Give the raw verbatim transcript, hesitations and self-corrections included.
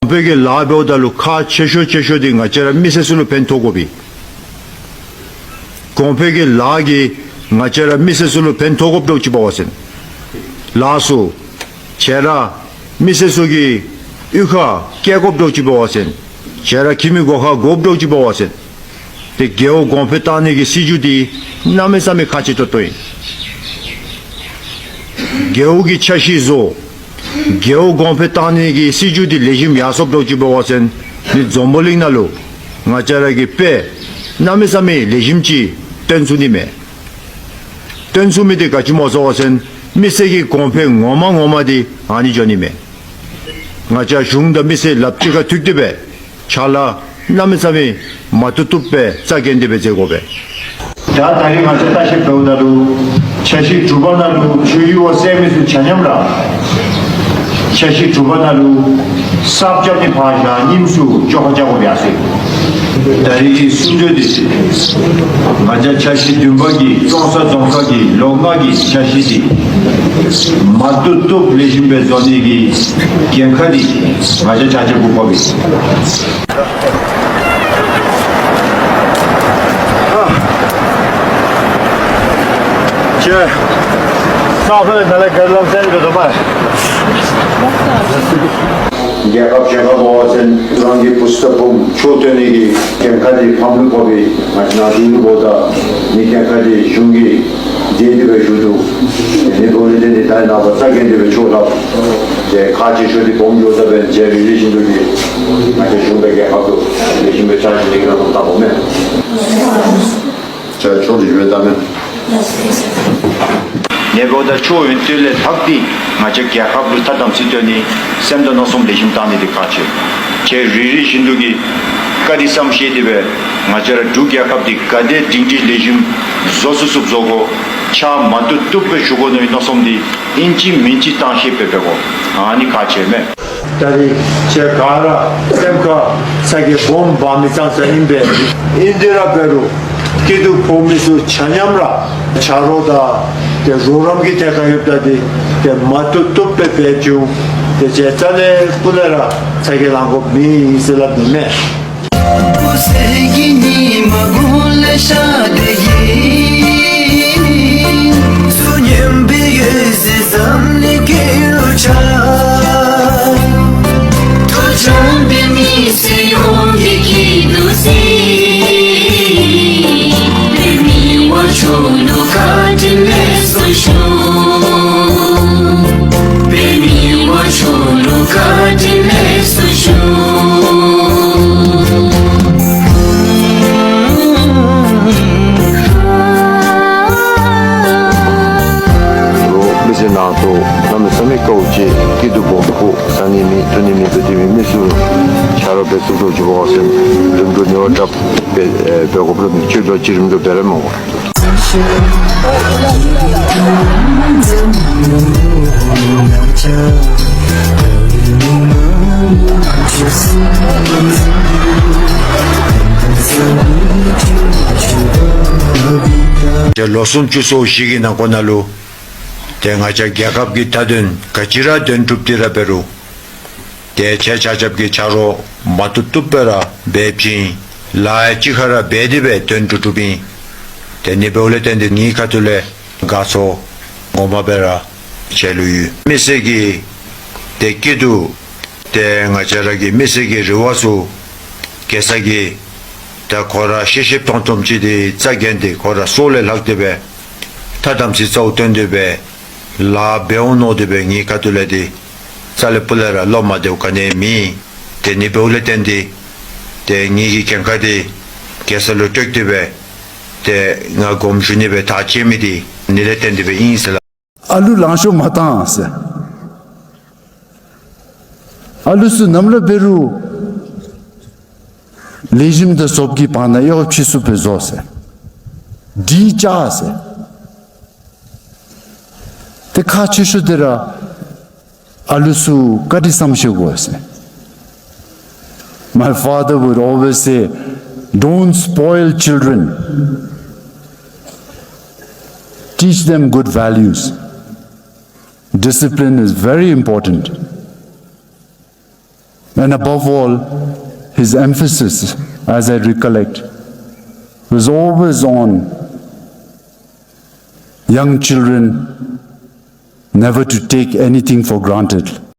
གོང་འཕེལ་གྱི་ལཱ་འབདཝ་ད་ལུ་ཁག་ཆེ་ཤོས་ཆེ་ཤོས་འདི་ང་བཅས་ར་མི་སེར་ཚུ་ལུ་ཕན་ཐོགས་དགོ་པས། གོང་འཕེལ་གྱི་ལཱ་གིས་ང་བཅས་ར་མི་སེར་ཚུ་ལུ་ཕན་ཐོགས་དགོཔ་འདྲཝ་ཅིག་འབད་བ་ཅིན། ལགས་སོ། ཁྱེད་ར་མི་སེར་ཚུ་གི་གཡུས་ཁར་སྐྱེལ་དགོཔ་འདྲཝ་ཅིག་འབད་བ་ཅིན། ཁྱེད་ར་ཁྱིམ་གྱི་སྒོ་ཁར་དགོཔ་འདྲཝ་ཅིག་འབད་བ་ཅིན། ཏེ་རྒེད་འོག་གོང་འཕེལ་བཏང་ནི་གི་སྲིད་བྱུས་འདི་གནམ་མེད་ས་མེད་ཁག་ཆེ་ཏོག་ཏོ་ཨིན། རྒེད་འོག་གི་ཆ་ཤས་བཟོ། རྒེད་འོག་གོང་འཕེལ་བཏང་ནི་གི་སྲིད་བྱུས་འདི་ལེགས་ཤོམ་ཡར་སོངམ་འདྲཝ་ཅིག་འབད་བ་ཅིན་ནི་འཛམ་བུ་གླིང་ནང་ལུ་ང་བཅས་ར་གིས་དཔེ་གནམ་མེད་ས་མེད་ལེགས་ཤོམ་ཅིག་སྟོན་ཚུགས་ནི་མས། སྟོན་ཚུགས་མི་འདི་ག་ཅི་སྨོ་ཟེར་བ་ཅིན་མི་སེར་གྱི་གོང་འཕེལ་ངོ་མ་ངོ་མ་འདི་ཨ་ནི་འགྱོ་ནི་མས། ང་བཅས་གཞུང་དང་མི་སེར་ལགཔ་གཅིག་ཁར་ཐུག་སྟེ་སྦེ་ཕྱག་ལཱ་གནམ་མེད་ས་མེད་མ་བཏུབ་བཏུབ་སྦེ་རྩ་འགེངས་ཏེ་སྦེ་མཛད་དགོ་པས། ད་ད་རིས་ང་བཅས་བརྟག་ཞིབ་འབདཝ་ད་ལུ་ཆ་ཤས་དྲུག་པ་ནང་ལུ་ཆུ་ཡུར་བ་བསལ་མི་ཚུ་ཆ་མཉམ་ར་ཆ་ཤས་དྲུག་པ་ནང་ལུ་གསརཔ་རྐྱབ་ནི་ཕར་བཞག་རྙིངམ་ཚུ་བཅོ་ཁ་རྐྱབ་དགོ་པས་ཟེར། ད་རིས་ཀྱི་གསུང་གྲོས་འདི་ང་བཅས་ཆ་ཤས་བདུན་པ་གི་ཀྲོང་གསར་རྫོང་ཁག་གི་ལོ་ལྔ་གི་ཆ་ཤས་འདི་མ་བཏུབ་བཏུབ་ལེགས་ཤོམ་སྦེ་བཟོ་ནི་གི་འགན་ཁག་འདི་ང་བཅས་ཆ་ཁྱབ་ཀྱི་ཕོགཔ་ཨིན། ཁྱེད་ས་ཕོད་ནང་ལས་ག་ལམ་སེང་གི་འདུག་པ། རྒྱལ་ཁབ་གཞན་ཁར་འབད་བ་ཅིན་རང་གི་བུ་ཚ་བུམོ་ཆོས་སྟོན་ནི་གི་འགན་ཁག་འདི་ཕམ་ལུ་ཕོག་པའི་ང་བཅས་ནང་འཁོད་ལུ་འབདཝ་ད་ནི་འགན་ཁག་འདི་གཞུང་གིས་བརྗེད་དེ་སྦེ་བཞུགས་འདུག། ནི་འབདཝ་ལས་བརྟེན་ཏེ་ད་རེས་ནངས་པ་རྩ་འགེངས་ཏེ་སྦེ་ཆོས་སླབ། ཏེ་ཁག་ཆེ་ཤོས་འདི་སྦོམ་འགྱོ་ད་འབདན་ཏེ་རེ་རེ་བཞིན་དུ་གིས་ང་བཅས་གཞུང་དང་རྒྱལ་ཁབ་ལུ་ལེགས་ཤོམ་སྦེ་ཕྱག་ཞུ་ནི་གི་རང་དབང་བཏང་དགོ་མས། ཁྱེད་ཆོས་འདི་ཞུ་བར་བཏང་མས། ནི་འབདཝ་ད་ཆོས་ཡོན་ཏན་ལས་ལྷག་སྟེ་ང་བཅས་རྒྱལ་ཁབ་ལུ་ཐ་དམ་ཚིག་སྟོན་ནི་སེམས་དང་མནོ་བསམ་ལེགས་ཤོམ་བཏང་ནི་འདི་ཁག་ཆེ། ཁྱེད་རེ་རེ་བཞིན་དུ་གིས་བཀའ་དྲིན་བསམ་ཤེས་ཏེ་སྦེ་ང་བཅས་ར་འབྲུག་རྒྱལ་ཁབ་འདི་ག་དེ་སྒྲིང་སྒྲི་ལེགས་ཤོམ་བཟོ་ཚུགས་ཚུགསཔ་བཟོ་དགོ། ཕྱག་མ་བཏུབ་བཏུབ་སྦེ་ཞུ་དགོ་མནོ་བའི་མནོ་བསམ་འདི་ཨིན་ཅི་མིན་ཅི་བཏང་ཤེས་སྦེ་འབད་དགོ། ཨ་ནི་ཁག་ཆེ་མས། ད་རིས་ཁྱེད་ག་ར་སེམས་ཁར་ཚ་གྱང་སྦོམ་འབག་མི་ཙང་ཙ་ཨིན་པས། ཨིན་ཏེ་ར་འབད་རུང་སྐྱིད་སྡུག་ཕོག་མི་ཚུ་ཆ་མཉམ་ར་ཆ་རོགས་དང་ཏེ་རོགས་རམ་གྱི་ཐད་ཁར་ཡོདཔ་ད་འདི་ཏེ་མ་བཏུབ་བཏུབ་སྦེ་འབད་བཅུག། ཏེ་ཁྱེད་རྩ་ལས་སྤུ་ལས་ར་ཚ་གྱང་ལང་དགོཔ་མེད་ཟེར་སླབ་ནི་མས། མི་སེར་ནང་དུ་གནམ་མེད་ས་མེད་དཀའཝ་སྤྱད་སྐྱིད་སྡུག་སྦོམ་ཕོག་ཟ་ནི་མེད་འཐུང་ནི་མེད་སྦེ་སྡོད་མི་མི་ཚུ་ཆ་རོགས་འབད་ཚུགསཔ་འདྲཝ་ཅིག་འབད་བ་ཅིན་ལུང་དྲོ་ནི་བ་དྲགཔ་སྦེ་འབད་དགོཔ་ལུ་མི་ཆོས་ལུ་ཅི་རིམ་གྲོ་འབད་ར་མི་འོང་། ཏེ་ལོ་སུམ་ཅུ་སོ་བཞི་གི་ནང་འཁོད་ནང་ལུ་ཏེ་ང་བཅས་རྒྱལ་ཁབ་ཀྱི་མཐའ་དོན་ག་ཅི་ར་དོན་གྲུབ་སྟེ་ར་འབད་རུང་ཏེ་ཁྱེད་ཆ་ཁྱབ་ཀྱིས་ཆ་རོགས་མ་བཏུབ་བཏུབ་སྦེ་ར་འབད་བྱིན་ལཱ་ཡང་གཅིག་ཁར་ར་འབད་དེ་སྦེ་དོན་གྲུབ་གྲུབ་ཨིན། ཏེ་ནི་འབདཝ་ལས་བརྟེན་ཏེ་ངེའི་ཁ་ཐུག་ལས་དགའ་ཚོར་ངོ་མ་སྦེ་ར་ཁྱེད་ལུ་ཡོད། མི་སེར་གྱི་ཏེ་སྐྱིད་སྡུག་ཏེ་ང་བཅས་ར་གི་མི་སེར་གྱི་རེ་བ་ཚུ་གེ་སར་གྱིས་ད་ཁོ་ར་ཤེས་ཤེསཔ་མཐོང་མཐོངམ་ཅིག་འདི་རྩ་འགེངས་ཏེ་ཁོ་ར་སྲོག་ལས་ལྷག་སྟེ་སྦེ་ཐ་དམ་ཚིག་རྩ་བོ་བཏོན་ཏེ་སྦེ་ལཱ་འབད་འོང་མནོ་སྟེ་སྦེ་ངེའི་ཁ་ཐུག་ལས་འདི་རྩ་ལས་སྤུ་ལས་ར་བློ་མ་བདེཝ་ག་ནི་མེད། ཏེ་ནི་འབདཝ་ལས་བརྟེན་ཏེ་ཏེ་ངེ་གི་འགན་ཁག་འདི་གེ་སར་ལུ་སྤྲོད་དེ་སྦེ་ཏེ་ང་དགོངསམ་ཞུ་ནི་སྦེ་ཐག་བཅད་མི་འདི་ནི་ལས་བརྟེན་ཏེ་སྦེ་ཨིན་ཟེར་ལགས། ཨ་ལུ་ལང་ཤོར་མ་བཏང་ཟེར། ཨ་ལུ་ཚུ་ནམ་ར་འབད་རུང་ལེགས་ཤོམ་དང་བཟོཔ་གི་བར་ན་ཡོདཔ་ཕྱིས་སུ་སྦེ་བཟོ་ཟེར། འདི་ཅ་ཟེར། ཏེ་ཁག་ཆེ་ཤོས་འདི་ར་ཨ་ལུ་ཚུ་བཀའ་དྲིན་བསམ་ཤེས་དགོ་ཟེར། My father would always say, "Don't spoil children. Teach them good values." Discipline is very important. And above all, his emphasis, as I recollect, was always on young children never to take anything for granted.